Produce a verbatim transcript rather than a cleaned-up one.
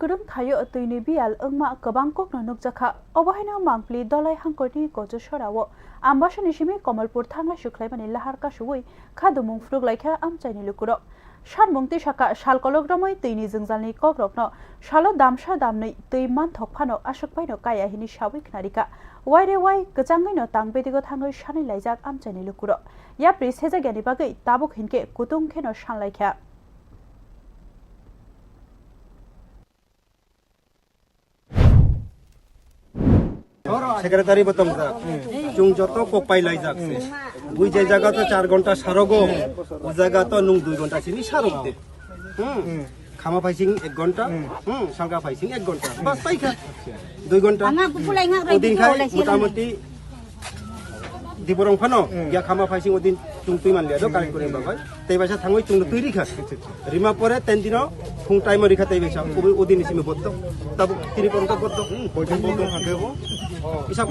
Kwrwng thaio twini biyal wngma kwbang kokno nukjakha. Obo haino Mangpli Dolai hangkorni Kochusora o Ambasani simi Komolpur thanglai sukhlaimani lahar kasui khadumung phwrwk laikha amchaini lukurok. Sanmung tisaka sal kolok romwi twini jwngjalni kokrokno salo damsa damnwi twi manthok phano aswk paino kaya hini sawi khnarikha. Waire wai kwchangwino tang bedigo thangwi sanwi laijak amchaini lukurok. Yapri sejakyani bagwi tabuk hinkhe kutung kheno sanlaikha. Secretary bo tongjak. Chwng joto kok pai laijak se. Bui je jaga to char ghonta sarogo, o jaga to nwng dui ghonta simi sarok de. Hmm. Khama phaising ek ghonta, hmm, salka phaising ek ghonta. Bas paikha. Dui ghonta. Ang aku pulai ngak rai Odin khai dito, wala siya lang. Motamoti Diborong phano, hmm, ya khama phaising odin chwng twi manliya do, hmm, correct kori bagwi. Tei baisa thangwi chwngno twi rikha. Rima pore ten dino phung time rikha tei baisa. Obo odin simi botto. Tabuk tini porjonto botto. Hmm, porjonto botto. Isa